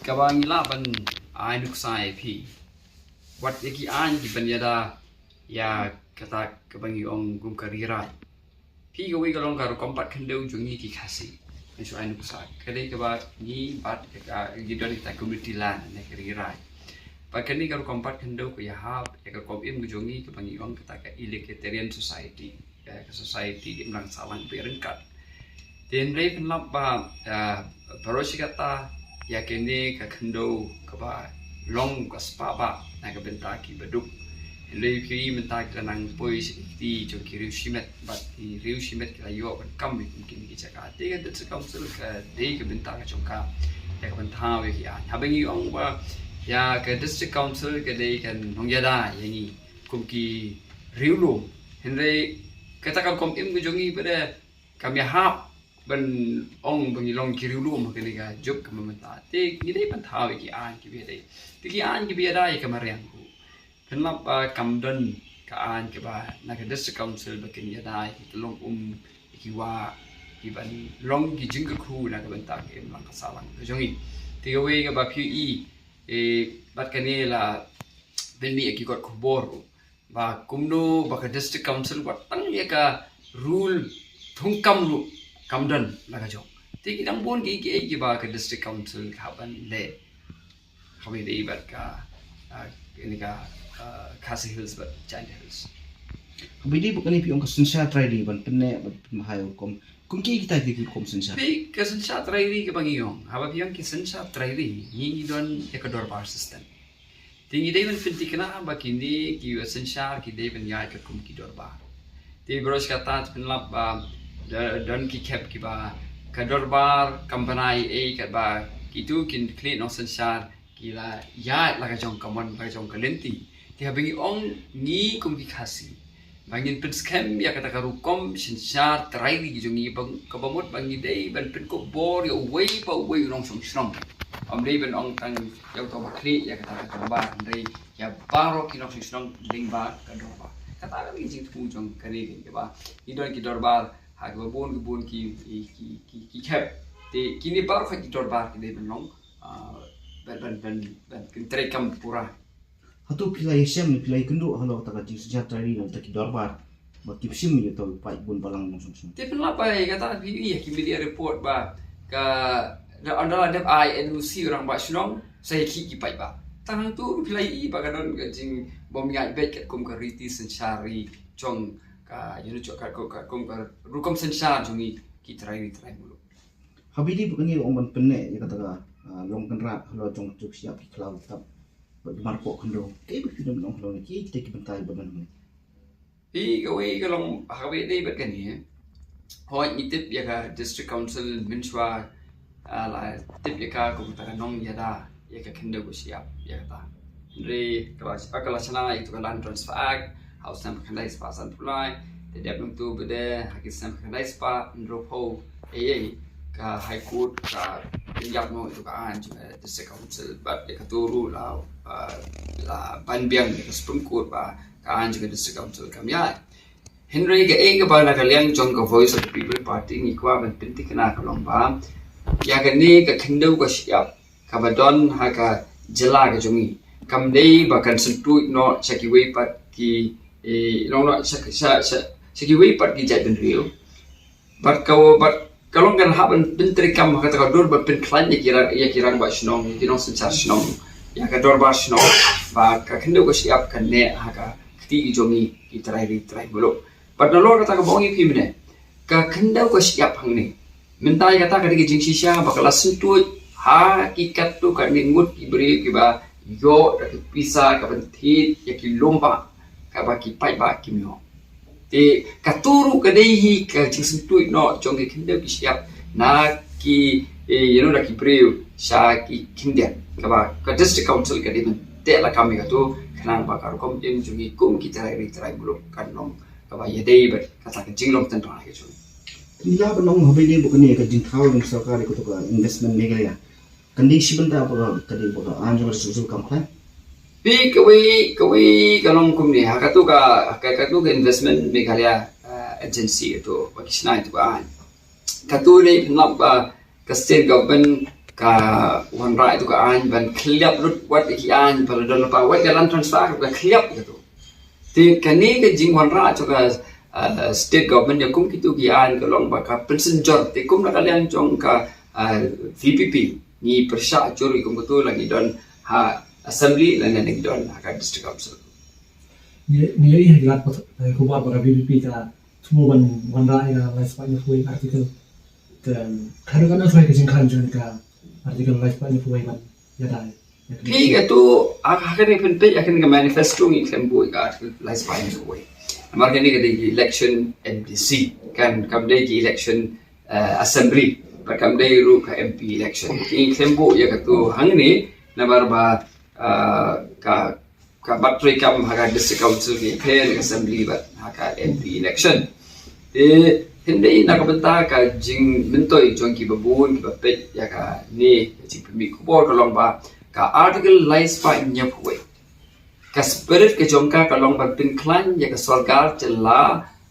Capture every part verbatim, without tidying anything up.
Kaba ngi lah ban ai nuksa ïa phi, wat ïa ki aiñ kiban ïada ïa kata kaba ngi ong kum ka Ri Raij. Phi kawei ka long ka rukom bat khyndew jong ngi ki Khasi. Ngi shu ai nuksa, ka dei kaba ngi bat ïa ka, ngi don ïa ka community land ne ka Ri Raij. Bad kane ka rukom bat khyndew ka ïahap ïa ka rukom im ka jong ngi kaba ngi ong kata ka egalitarian society, ïa ka society imlang sahlang bad ryngkat. Te hynrei pynlap ba, ah, baroh shi katta ïa kane ka khyndew kaba long ka spah bah na ka bynta kiba duk. Hynrei phi mynta ki la nang poi sha ki kti jong ki riew shimet bad ki riew shimet ki la ïoh ban kam ïa kine ki jaka. Te ka District Council ka dei ka bynta ka jong ka ïa ka ban thaw ïa ki aiñ. Haba ngi ong ba ïa ka District Council ka dei ka nongïada ïa ngi kum ki riewlum. Hynrei kata ka rukom im ka jong ngi ba dei kam ïahap ban ong ba ngi long ki riewlum ha kane ka juk ka mynta. Te ngi dei ban thaw ïa ki aiñ kiba ïadei. Te ki aiñ kiba ïada ïa ka mariang ruh, pynlap ba kam don ka aiñ kaba na ka District Council ba kin ïada ïa ki tyllong um, ïa ki wah, kiban long ki jingkyrkhu na ka bynta ka imlang ka sahlang ka jong ngi. Te kawei kaba phi ïohi, eh, bad kane la pynmih ïa ki kot khubor ruh ba kumno ba ka District Council wat tang ïa ka rule thungkam ruh kam don la ka jong. Te ki dang bun kiei kiei kiba ka District Council ka hap ban leh. Haba ïadei bad ka, ah, kane ka, ah, Khasi Hills bad Jaintia Hills. Haba ïadei bad kane phi ong ka synshar trai ri ban pynneh bad pynbha ïa u rukom. Kum kiei kita ki rukom synshar? Phi, ka synshar trai ri kaba ngi ong, haba phi ong ki synshar trai ri, ngi ngi don ïa ka dorbar system. Te ngi dei ban pynthikna ba kine ki synshar ki dei ban ïaid katkum ki dorbar. Te baroh shi katta te pynlap ba da-, don ki khep kiba ka dorbar kam bynai ei katba kito ki khlieh nongsynshar ki la ïaid la ka jong ka mon la ka jong ka lynti. Te haba ngi ong ngi kum ki Khasi ba ngin pynskhem ïa kata ka rukom synshar trai ri ki jong ngi ba, kaba mut ba ngi dei ban pynkup bor ïa uwei pa uwei u nongshong shnong. Ym dei ban ong tang ïa uto ba khlieh ïa kata ka dorbar, hynrei ïa baroh ki nongshong shnong lyngba ka dorbar. Kata ka dei ka jingthmu jong kane ka, kaba ngi don ki dorbar ha kaba bun ki bun ki, ki, ki, ki, ki khep. Te kine baroh ki dorbar ki dei ban long, ah, ban, ban, ban, ban kyntreikam pura. Hato phi la ïashem ne phi la ïakynduh halor kata ka jingsynshar trai ri na kata ki dorbar ba kim shim ïa uto u paidbah balang nongshong shnong? Te pynlap ba ïa kata phi ïohi ha ki media report ba ka, da, ynda la dep ai N O C u rangbah shnong sa ïakhih ki paidbah. Tang hangto ruh phi la ïohi ba ka don ka jingbym ïaid beit katkum ka riti synshar ri jong ka, you know, jong ka, ka, ka, ka rukom synshar jong ngi ki trai ri trai muluk. Haba ïadei bad kane ong ban pynneh ïa kata ka, ah, long kynrad halor jong ka juk shyiap ki khlaw ki tap bad ki marpoh khyndew. Kaei ba phi don ban ong halor kine, kita ki bynta ba don hangne? Phi, kawei ka long, ha kaba ïadei bad kane, hooid ngi tip ïa ka District Council mynshuwa, ah, la tip ïa ka kum kata ka nongïada ïa ka khyndew ka shyiap ïa kata. Hynrei ka la, ka la shna ïa kata ka Land Transfer Act ha u snem khyndai spah sanphew lai. Te dep nangto ba dei ha ki snem khyndai spah hynriewphew, eh, eh, ka High Court ka pynïap noh ïa ka aiñ jong ka District Council bad ïa kato ruh la, ah, la ban biang ïa ka Supreme Court ba ka aiñ jong ka District Council kam ïaid. Hynrei kaei kaba na ka liang jong ka Voice of the People Party ngi kwah ban pynthikna ka long ba ïa kane ka khyndew ka shyiap kaba don ha ka jylla ka jong ngi kam dei ba kan syntuid noh sha kiwei pat ki, eh, long noh sha, sha, sha, sha kiwei pat ki jaitbynriew. Bad ka, bad ka long kan hap ban pyntreikam ha kata ka dur ban pynkhlaiñ ïa ki rang, ïa ki rangbah shnong, ïa ki nongsynshar shnong, ïa ka dorbar shnong ba ka khyndew ka shyiap kan neh ha ka kti ki jong ngi ki trai ri trai muluk. Bad nalor kata kaba ong ïa phi mynne, ka khyndew ka shyiap hangne mynta ïa kata ka dei ka jingshisha ba ka la syntuid ha ki katto katne ngut ki briew kiba ïoh da ki pisa ka ban thied ïa ki lum bah kaba ki paidbah kim ïoh. Te kato ruh ka dei hi ka jingsyntuid noh jong ki khyndew ki shyiap na ki, eh, you know, na ki briew sha ki khyndiat. Kaba ka District Council ka dei ban teh lakam ïa kato khnang ba ka rukom im jong ngi kum ki trai ri trai muluk kan long kaba ïadei bad kata ka jinglong tynrai ka jong ngi. Ngi lah ban ong haba ïadei bad kane ka jingthaw jong sorkar ïa kato ka Investment Meghalaya, kan dei shi bynta ba ka, ka dei ba ka aiñ jong ka District Council kam khlaiñ? Phi, kawei, kawei ka long kumne, ha kato ka, ka, kato ka Investment Meghalaya, ah, Agency kato ba ki shna ïa kato ka aiñ. Kato dei pynlap ba ka State Government ka wanrah ïa tu ka aiñ ban khliap lut wat ïa ki aiñ ba la don lypa, wat ka land transfer ka khliap ïa tu. Te kane ka jingwanrah jong ka, ah, state government ïa kum kitu ki aiñ ka long ba ka pynsynjor, te kum na ka liang jong ka, ah, V P P ngi pyrshah jur ïa kum kitu, la ngi don ha assembly lane ngi don ha ka district council. Ngi ngi ïohi ha ki lad pathai khubor ba ka V P P ka thmu ban wanrah ïa ka lai spah hynñiewphew wei article. Te ka dei kano ka jingkhang jong ka article lai spah hynñiewphew wei ban ïada ïa ka. Phi katu, ha, ha kane phin peit ha kane ka manifesto ngi khlem buh ïa ka article lai spah hynñiewphew wei. Namar kane ka dei ka election M D C, kan, kam dei ka election, eh, assembly, bad kam dei ruh ka M P election. Ngi khlem buh ïa katu hangne namar ba, eh, ka ka bat treikam ha ka district council, ki pher ka assembly bad ha ka M P election. Te hynrei na ka bynta ka jingmyntoi jong kiba bun kiba peit ïa kane ka jingpynmih khubor ka long ba ka article lai spah hynñiewphew wei, ka spirit ka jong ka ka long ban pynkhlaiñ ïa ka sorkar jylla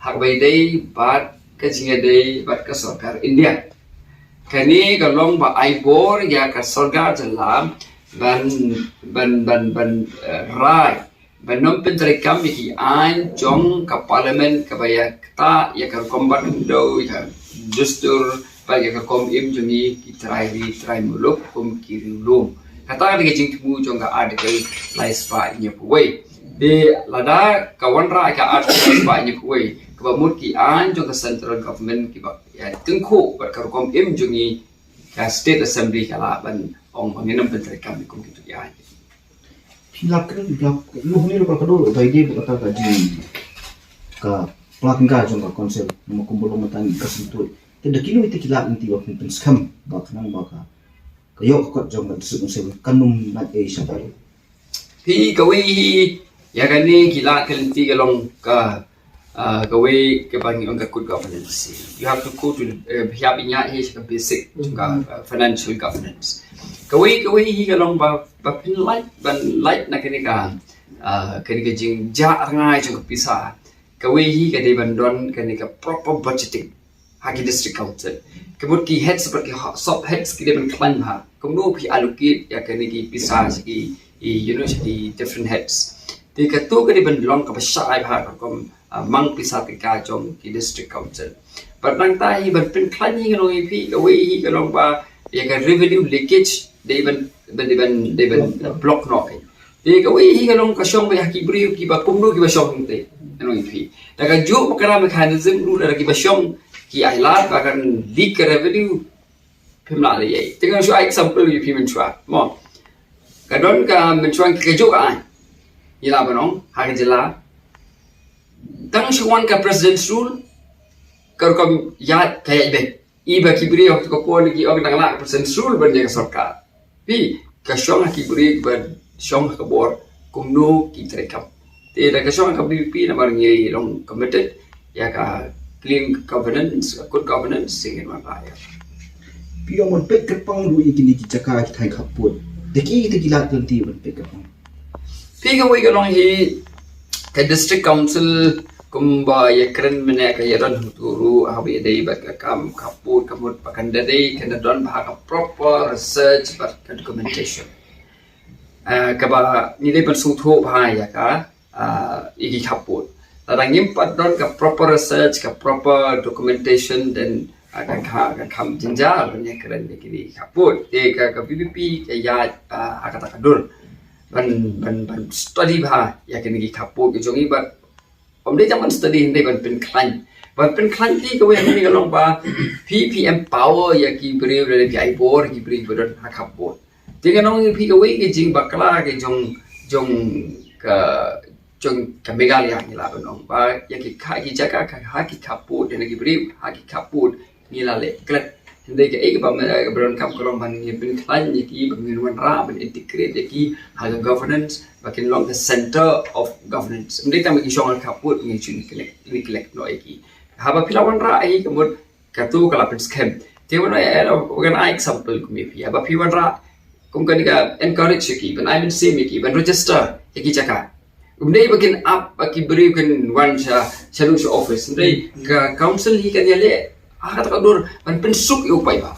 ha kaba ïadei bad ka jingïadei bad ka sorkar India. Kane ka long ba ai bor ïa ka sorkar jylla ban, ban, ban, ban, eh, rai ban nym pyntreikam ïa ki aiñ jong ka parliament kaba ïa ktah ïa ka rukom bat khyndew, ïa ka dustur bad ïa ka rukom im jong ngi ki trai ri trai muluk kum ki riewlum. Kata ka dei ka jingthmu jong ka article lai spah hynñiewphew wei. Te lada ka wanrah ka article lai spah hynñiewphew wei, kaba mut ki aiñ jong ka central government kiba ïa tyngkhuh bad ka rukom im jong ngi, ka state assembly ka lah ban ong ba ngin nym pyntreikam ïa kum kitu ki aiñ. Phi lah kren, phi lah, ïoh hynrei ruh ka dei ba ïadei bad kata ka jing ka pla tyngka jong ka council, namar kumba long mynta ngi ka sngewthuh. Te da kino te ki lad lynti ba phin pynskhem ba khnang ba ka, ka ïoh ka kot jong ka district council kan nym lait ei sha ka. Phi, kawei hi ïa kane ki lad ki lynti ka long ka, ah, kawei kaba ngi ong ka good governance. You have to go to, eh, phi hap ban ïaid hi sha ka basic jong ka, ah, financial governance. Kawei, kawei hi ka long ba, ba phin lait, ban lait na kane ka, ah, kane ka jingjah rngai jong ka pisa. Kawei hi ka dei ban don kane ka proper budgeting ha ki district council. Ka mut ki heads bad ki ho-, sub heads ki dei ban khlaiñ bha kumno phi allocate ïa kane ki pisa sha ki, i, you know, sha ki different heads. Te katu ka dei ban long kaba shai bha ka rukom, ah, mang pisa tyngka jong ki district council. Bad nangta hi ban pynkhlaiñ hi ka long ïa phi, kawei hi ka long ba ïa ka revenue leakage dei ban, ban, dei ban, dei ban block noh. Te kawei hi ka long ka shong beit ha ki briew kiba kumno kiba shong hangtei. Ka long ïa phi. Da ka juh ba ka mechanism ruh da kiba shong ki ai lad ba kan leak ka revenue, phim lah leh ei. Te ngan shu ai example ïa phi mynshuwa. Mo. Ka don ka mynshuwa ka juh ka aiñ. Ngi lah ban ong ha ka jylla. Tang shu wan ka President's Rule, ka rukom ïaid ka ïaid beit. I ba ki briew ha ka por ki ong dang lah ka President's Rule ban ïa ka sorkar. Phi, ka shong ha ki briew ba shong ha ka bor kumno ki treikam. Te da ka shong ha ka V P P namar ngi long committed ïa ka clean governance, ka good governance, sngewbha ïa. Phi ong ban peit kyrpang ruh ïa kine ki jaka ki thaiñ khappud. Da ki, da ki lad lynti ban peit kyrpang. Phi, kawei ka long hi ka district council kumba ïa kren mynne ka ïa don hangtu ruh haba ïadei bad ka kam khappud ka mut ba kan da dei kan da don bha ka proper research bad ka documentation. Ah, kaba ngi dei ban sngewthuh bha ïa ka, ah, ïa ki khappud. Lada ngim pat don ka proper research, ka proper documentation, then, ah, kan kha-, kan kham jynjar ban ïa kren ïa ki khappud. Te ka, ka V P P ka ïaid, ah, ha kata ka dur ban, ban, ban study bha ïa kine ki khappud ki jong ngi bad ym dei tang ban study hynrei ban pynkhlaiñ. Ban pynkhlaiñ te kawei hangne ka long ba phi, phi empower ïa ki briew lane phi ai bor ïa ki briew ba don ha khappud. Te ngan ong ïa phi kawei ka jingbakla ka jong, jong ka, jong ka Meghalaya ngi lah ban ong ba ïa ki kha-, ki jaka ka ha ki khappud, ïa ki briew ha ki khappud ngi la leh klet. Hynrei kaei kaba me-, kaba donkam ka long ban ngin pynkhlaiñ ïa ki, ba ngin wanrah ban integrate ïa ki ha ka governance, ba kin long ka center of governance. Ym dei tang ba ki shong ha khappud ngin shu neglect, neglect noh ïa ki. Haba phi la wanrah ïa ki ka mut katu ka la pynskhem. Te wan ai, wan ai example kum ïa phi. Haba phi wanrah kum kane ka encourage ïa ki, ban ai mynsiem ïa ki, ban register ïa ki jaka. Ym dei ba kin ap ba ki briew kin wan sha, sha ruh sha office. Ym dei, ka council hi kan ïaleh ha kata ka dur ban pynsuk ïa u paidbah.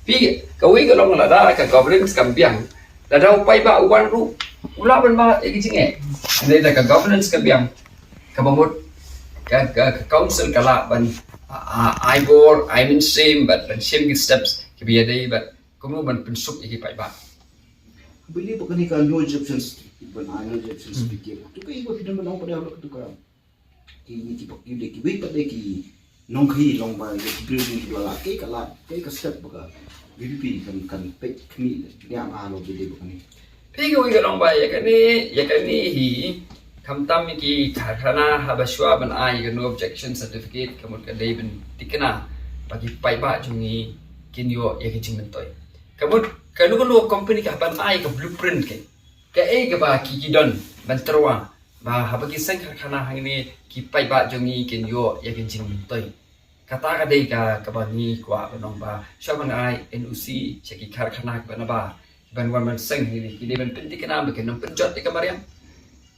Phi, kawei ka long lada ka governance kam biang, lada u paidbah u wan ruh u lah ban ba ïa ki jingeh. Hynrei lada ka governance ka biang, kaba mut ka, ka, ka council ka lah ban, a, a, ai bor, ai mynsiem bad ban shim ki steps kiba ïadei bad kumno ban pynsuk ïa ki paidbah. Beli ba kane ka no objection, ban ai no objection speaker. Tu ka i ba phi don ban ong pat ïa tu ka. Ki, ki, ki, ki, ki, ki, ki, ki nongkhaii long ba ki briew ki la la, kaei ka la, kaei ka step ba ka V P P kan, kan peit khmih, ïa, ah, lo, bide ba kane. Phi kawei ka long ba ïa kane, ïa kane hi, khamtam ïa ki karkhana haba shuwa ban ai ka no objection certificate, ka mut ka dei ban tikna ba ki paidbah jong ngi kin ïoh ïa ki jingmyntoi. Ka mut kano kano company ka ban ai ka blueprint ka, kaei kaba ki, ki don ban tyrwa ba haba ki seng karkhana hangne ki paidbah jong ngi kin ïoh ïa ki jingmyntoi. Kata ka dei ka, kaba ngi kwah ban ong ba shuwa ban ai N O C sha ki karkhana kiba nabar, kiban wan ban seng hangne, ki dei ban pyntikna ba kin ym pynjot ïa ka mariang,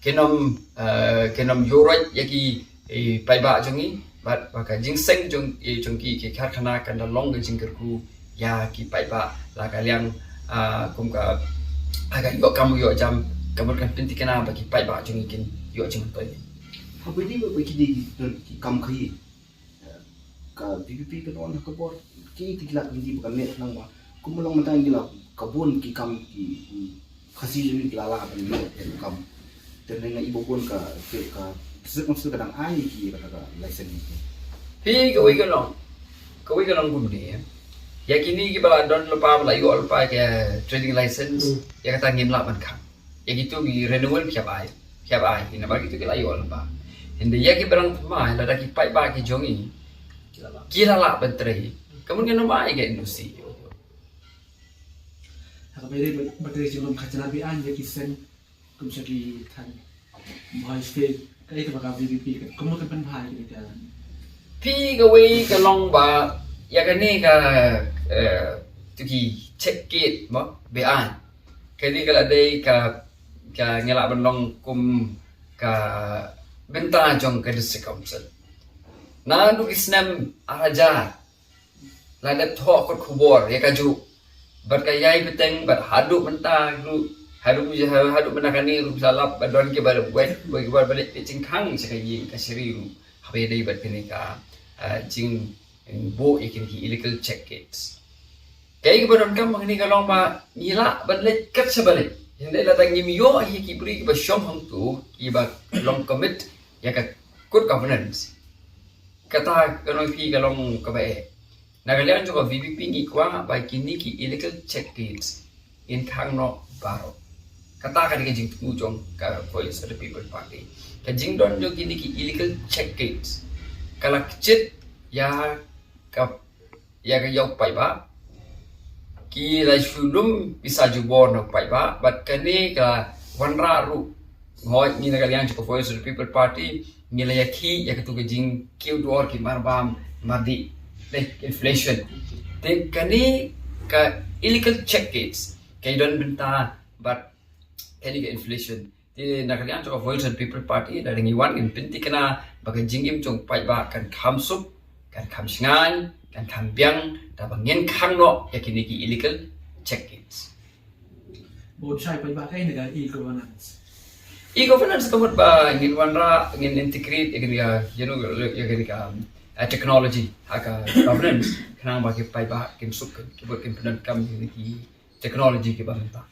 kin ym, eh, kin ym ïuh roit ïa ki, eh, paidbah jong ngi, bad ba ka jingseng jong, eh, jong ki, ki karkhana kan da long ka jingkyrkhu ïa ki paidbah, la ka liang, ah, kum ka, ah, ka ïoh kam ïoh jam, ka mut kan pyntikna ba ki paidbah jong ngi kin ïoh jingmyntoi. Haba dei ba, ba ki dei ki don ki kam khaii, eh, ka V P P ka don ha ka bor, ki, ki la pynti ba ka met nang ba kum long mynta ngi la ka bun ki kam ki, ki Khasi jong ngi ki la lah ban ïoh ïa ka kam. Te nga i ba bun ka, ka, ka, ka, ka dang ai ki kata ka license. Phi kawei ka long, kawei ka long kumne, ïa kine kiba la don lypa, ba la ïoh lypa ka trading license, ïa kata ngim lah ban khang. Ïa kitu ki renewal ki hap ai, ki hap ai, namar kitu ki la ïoh lypa. Hynrei ïa kiba dang thymmai, lada ki paidbah ki jong ngi ki la lah ban trei, ka mut ngin ym ai ka N O C. Ha kaba ïadei bad, bad ka jinglong khajna be-aiñ ïa ki seng kum sha ki thaiñ Bhoi State, kaei kaba ka V P P kan, kumno kan pynbha ïa kane ka? Phi kawei ka long ba ïa kane ka, eh, tu ki check gate mo, be-aiñ. Kane ka la dei ka, ka ngi lah ban long kum ka bynta jong ka District Council. Naduh ki snem ar hajar la dep thoh kot khubor ïa kajuh. Bad ka ïai bteng bad haduh mynta ruh, haduh, haduh mynta kane ruh sa lap ba don kiba wet, ba kiba leit peit jingkhang sha ka ïing ka shari ruh. Haba ïadei bad kane ka, ah, jingbuh ïa kine ki illegal check gates. Kaei kaba donkam hangne ka long ba ngi lah ban leit kat shaba leit. Hynrei lada ngim ïoh ïa ki briew kiba shong hangto, kiba long commit ïa ka good governance, kata ka long phi ka long kaba eh. Na ka liang jong ka V P P ngi kwah ba kine ki illegal check gates ngin khang noh baroh. Kata ka dei ka jingthmu jong ka Voice of the People Party. Ka jingdon jong kine ki illegal check gates ka la kjit ïa ka, ïa ka, ïa u paidbah. Ki la shu lum pisa jubor na u paidbah, bad kane ka wanrah ruh. Hooid, ngi na ka liang jong ka Voice of the People Party ngi la ïakhih ïa katu ka jingkiew dor ki marbam mardih, ne, inflation. Te kane ka illegal check gates ka don bynta bad kane ka inflation. Te na ka liang jong ka Voice of the People Party, lada ngi wan ngin pyntikna ba ka jingim jong u paidbah kan kham suk, kan kham shngaiñ, kan kham biang, da ba ngin khang noh ïa kine ki illegal check gates. Bun shai paidbah, kaei na ka e-governance? E-governance ka mut ba ngin wanrah, ngin integrate ïa kine ka, you know, ïa kine ka, um, uh, technology ha ka governance, khnang ba ki paidbah kin suk, kin, kin pyndonkam ïa kine ki technology kiba mynta.